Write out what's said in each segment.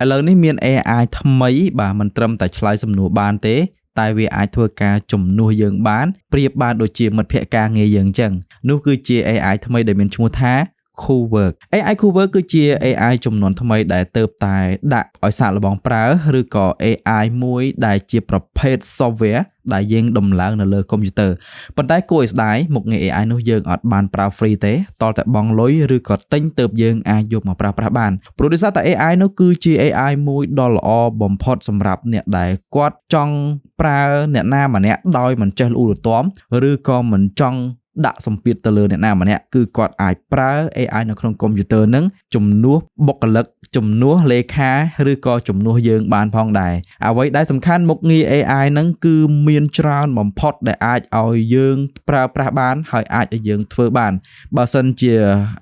ឥឡូវនេះមាន AI ថ្មីបាទមិនត្រឹមតែឆ្លើយសំណួរបានទេ តែវាអាចធ្វើការជំនួសយើងបានប្រៀបបានដូចជាមិត្តភក្តិការងារយើងអញ្ចឹងនោះគឺជា AI ថ្មីដែលមានឈ្មោះថា Cowork AI Cowork គឺជា AI ចំនួនថ្មីដែលទៅតែដាក់ឲ្យសាកល្បងប្រើឬក៏ AI មួយដែលជាប្រភេទ software ដែលយើងដំឡើងនៅលើកុំព្យូទ័រប៉ុន្តែគួរឲ្យស្ដាយមុខងារ AI នោះយើងអត់បានប្រើ free ទេតលតែបង់លុយឬក៏ទិញទៅយើងអាចយកមកប្រើប្រាស់បានព្រោះដោយសារតែ AI នោះគឺជា AI មួយដ៏ល្អបំផុតសម្រាប់អ្នកដែលគាត់ចង់ប្រើអ្នកណាម្នាក់ដោយមិនចេះល្អូរទាំឬក៏មិនចង់ដាក់សម្ពាធទៅលើអ្នកណាម្នាក់គឺគាត់អាចប្រើ AI នៅក្នុងកុំព្យូទ័រនឹងជំនួសបុគ្គលិកជំនួសលេខាឬក៏ជំនួសយើងបានផងដែរអ្វីដែលសំខាន់មុខងារ AI ហ្នឹងគឺមានច្រើនបំផុតដែលអាចឲ្យយើងប្រើប្រាស់បានហើយអាចឲ្យយើងធ្វើបានបើសិនជា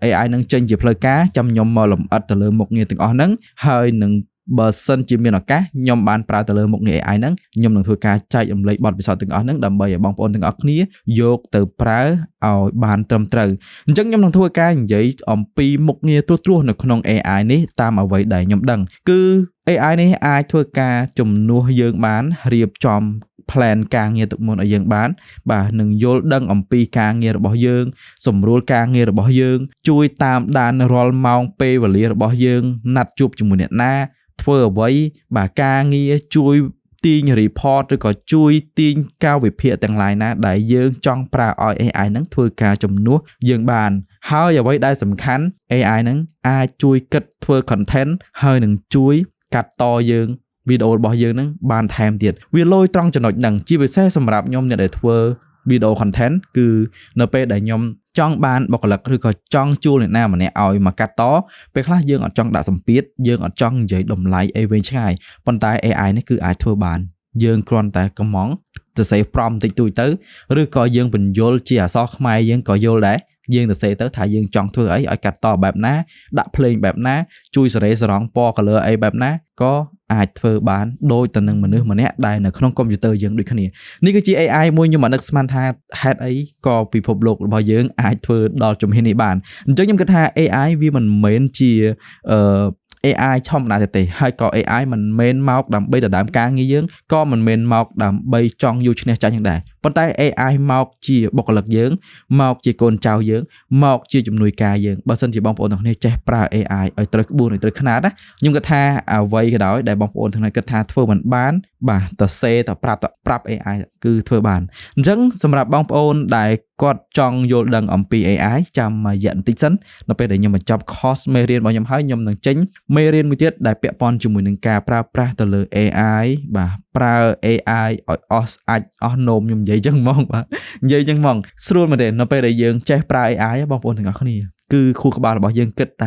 AI នឹងចេញជាផ្លូវការចាំខ្ញុំមកលម្អិតទៅលើមុខងារទាំងអស់ហ្នឹងហើយនឹងបើសិនជាមានឱកាសខ្ញុំបានប្រើទៅលើមុខងារ AI ហ្នឹងខ្ញុំនឹងធ្វើការចែករំលែកបទពិសោធន៍ទាំងអស់ហ្នឹងដើម្បីឲ្យបងប្អូនទាំងអស់គ្នាយកទៅប្រើឲ្យបានត្រឹមត្រូវអញ្ចឹងខ្ញុំនឹងធ្វើការនិយាយអំពីមុខងារត្រួសត្រាសនៅក្នុង AI នេះតាមអ្វីដែលខ្ញុំដឹងគឺ AI នេះអាចធ្វើការជំនួសយើងបានរៀបចំ plan ការងារទុកមុនឲ្យយើងបាន បាទនឹងយល់ដឹងអំពីការងាររបស់យើងសម្រួលការងាររបស់យើង ជួយតាមដានរាល់ម៉ោងពេលវេលារបស់យើងណាត់ជួបជាមួយអ្នកណាធ្វើអ្វីបាទការងារជួយទាញ report ឬក៏ជួយទាញការវិភាគទាំងឡាយណាដែលយើងចង់ប្រើឲ្យ AI ហ្នឹងធ្វើការជំនួសយើងបាន ហើយអ្វីដែលសំខាន់ AI ហ្នឹងអាចជួយគិតធ្វើ content ហើយនឹងជួយកាត់តយើងវីដេអូរបស់យើងហ្នឹងបានថែមទៀតវាលយត្រង់ចំណុចហ្នឹងជាពិសេសសម្រាប់ខ្ញុំអ្នកដែលធ្វើវីដេអូ content គឺនៅពេលដែលខ្ញុំចង់បានបុគ្គលិកឬក៏ចង់ជួលអ្នកណាម្នាក់ឲ្យមកកាត់តពេលខ្លះយើងអត់ចង់ដាក់សម្ពាធយើងអត់ចង់និយាយតម្លៃអីវែងឆ្ងាយប៉ុន្តែ AI នេះគឺអាចធ្វើបានយើងគ្រាន់តែកំងសរសេរ prompt តិចតួចទៅឬក៏យើងពន្យល់ជាអក្សរខ្មែរយើងក៏យល់ដែរយើងសរសេរទៅថាយើងចង់ធ្វើអីឲ្យកាត់តបែបណាដាក់ភ្លេងបែបណាជួយសេរីសរងពណ៌ color អីបែបណាក៏អាចធ្វើបានដូចទៅនឹងមនុស្សម្នាក់ដែលនៅក្នុងកុំព្យូទ័រយើងដូចគ្នានេះគឺជា AI មួយខ្ញុំមិននឹកស្មានថាហេតុអីក៏ពិភពលោករបស់យើងអាចធ្វើដល់ជំហាននេះបានអញ្ចឹងខ្ញុំគិតថា AI វាមិនមែនជាអឺ AI ធម្មតាទេហើយក៏ AI មិនមែនមកដើម្បីដណ្ដើមការងារយើងក៏មិនមែនមកដើម្បីចង់យកឈ្នះចាញ់យ៉ាងដែរប៉ុន្តែ AI មកជាបុគ្គលិកយើងមកជាកូនចៅយើងមកជាជំនួយការយើងបើសិនជាបងប្អូនទាំងគ្នាចេះប្រើ AI ឲ្យត្រូវក្បួនឲ្យត្រូវខ្នាតណាខ្ញុំគិតថាអ្វីក៏ដោយដែលបងប្អូនទាំងគ្នាគិតថាធ្វើមិនបានបាទតសេតប្រាប់តប្រាប់ AI គឺធ្វើបានអញ្ចឹងសម្រាប់បងប្អូនដែលគាត់ចង់យល់ដឹងអំពី AI ចាំមួយរយៈបន្តិចសិននៅពេលដែលខ្ញុំបញ្ចប់ course មេរៀនរបស់ខ្ញុំហើយខ្ញុំនឹងចេញមេរៀនមួយទៀតដែលពាក់ព័ន្ធជាមួយនឹងការប្រើប្រាស់ទៅលើ AI បាទប្រើ AI ឲ្យអស់អាចអស់នោមខ្ញុំនិយាយចឹងហ្មងបាទនិយាយចឹងហ្មងស្រួលមែនទេនៅពេលដែលយើងចេះប្រើ AI បងប្អូនទាំងអស់គ្នាគឺខួរក្បាលរបស់យើងគិតតែ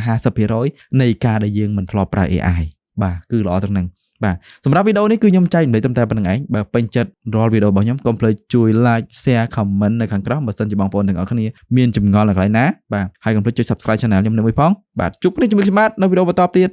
50%នៃការដែលយើងមិនធ្លាប់ប្រើ AI បាទគឺល្អត្រង់ហ្នឹងបាទសម្រាប់វីដេអូនេះគឺខ្ញុំចែករំលែកត្រឹមតែប៉ុណ្ណឹងឯងបើពេញចិត្តរាល់វីដេអូរបស់ខ្ញុំកុំភ្លេចជួយ like share comment នៅខាងក្រោមបើសិនជាបងប្អូនទាំងអស់គ្នាមានចម្ងល់នៅកន្លែងណាបាទហើយកុំភ្លេចចុច subscribe channel ខ្ញុំនៅមួយផងបាទជួបគ្នាជាមួយខ្ញុំបាទនៅវីដេអូបន្តទៀត។